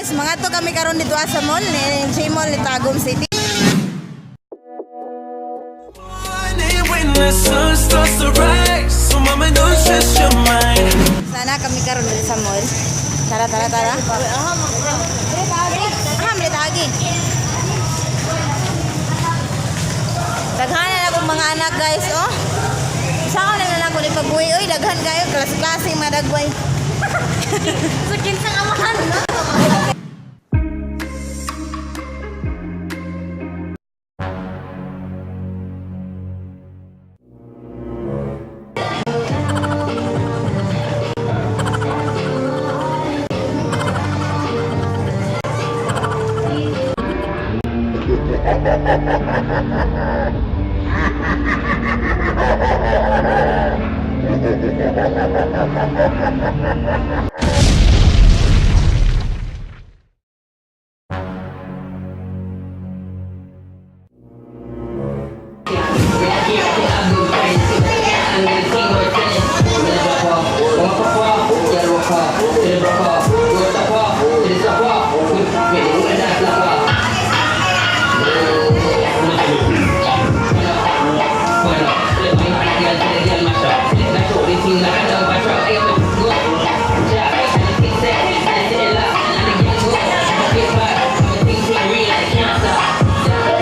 Guys, mga to kami karon dito sa mall ni J Mall ni Tagum City. Morning when the sun starts to rise. So mama, don't stress your mind. Sana kami karon dito sa mall. Tara, tara, tara. Ah, may tagi. Daghan na akong mga anak, guys, oh. Sa ako na lang ako ni pagbuhi, oy, daghan kayo, klase-klase mga dagway. Sa kinsang amahan, no?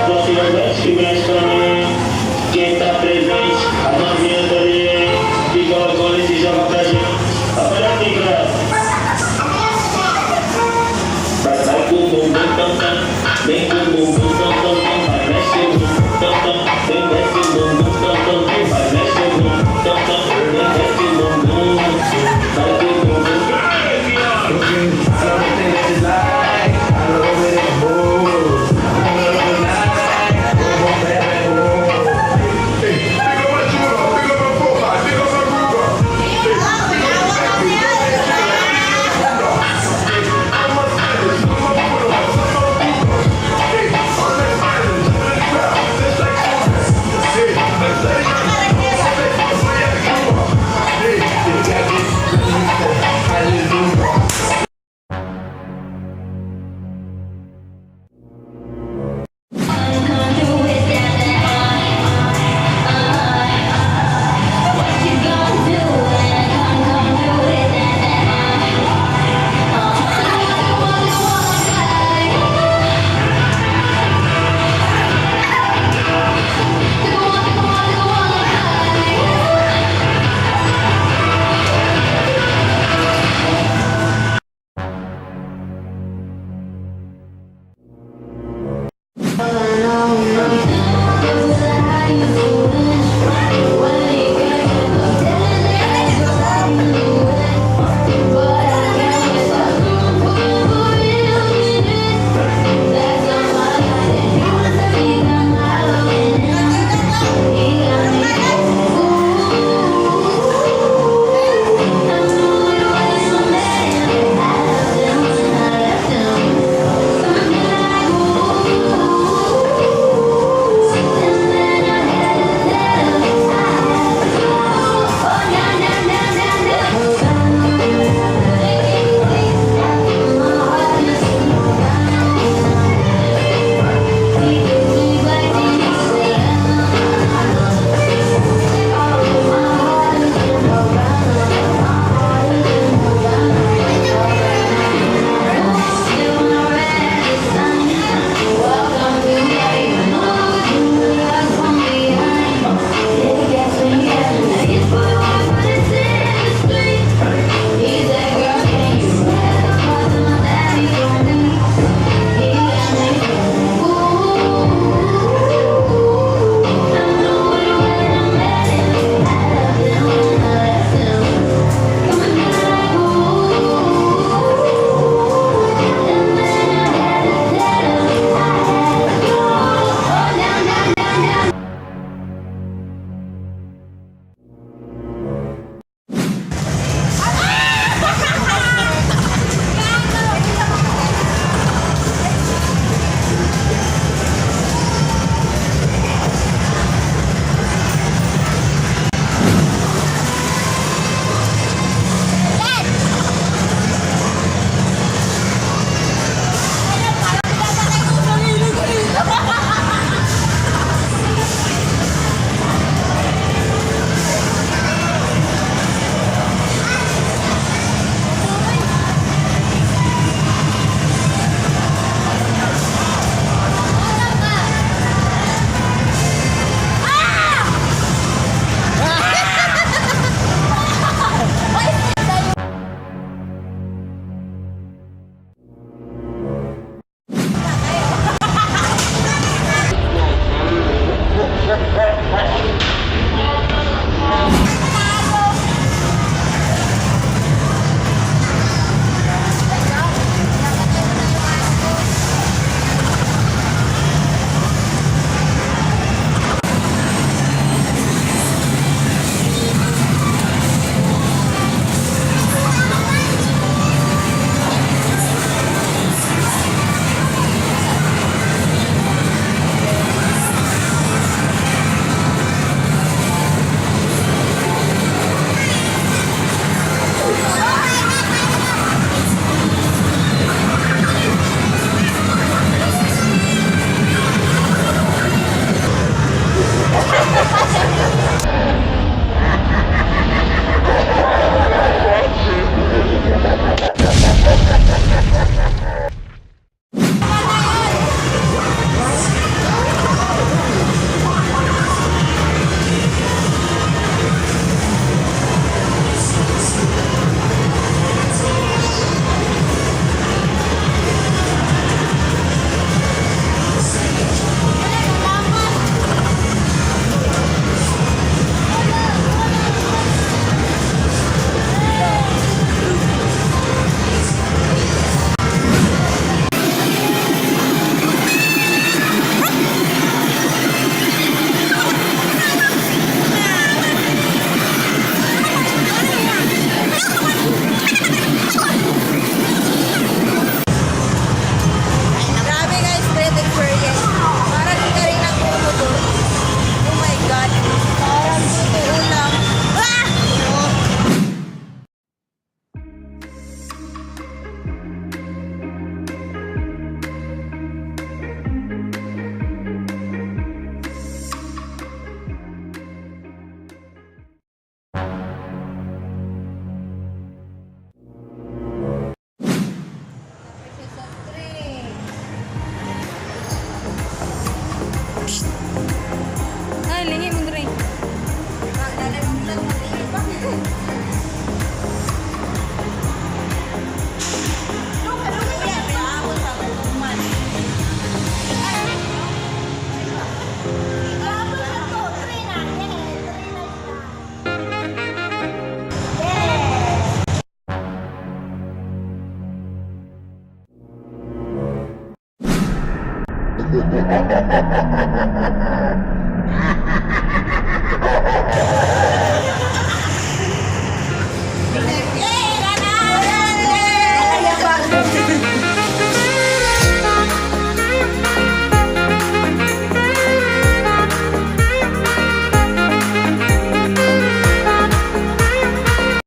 Torcida que mexe também, quem tá presente, a novinha também, que colocou e joga pra gente. Olha aqui, cara. Vai, vai com o bumbum tam tam, vem com o bumbum tam tam tam, vai mexe o bumbum tam tam, vem mexe o bumbum tam tam tam, vai mexe o bumbum tam tam, vem mexe o bumbum, vai com o bumbum. Ay.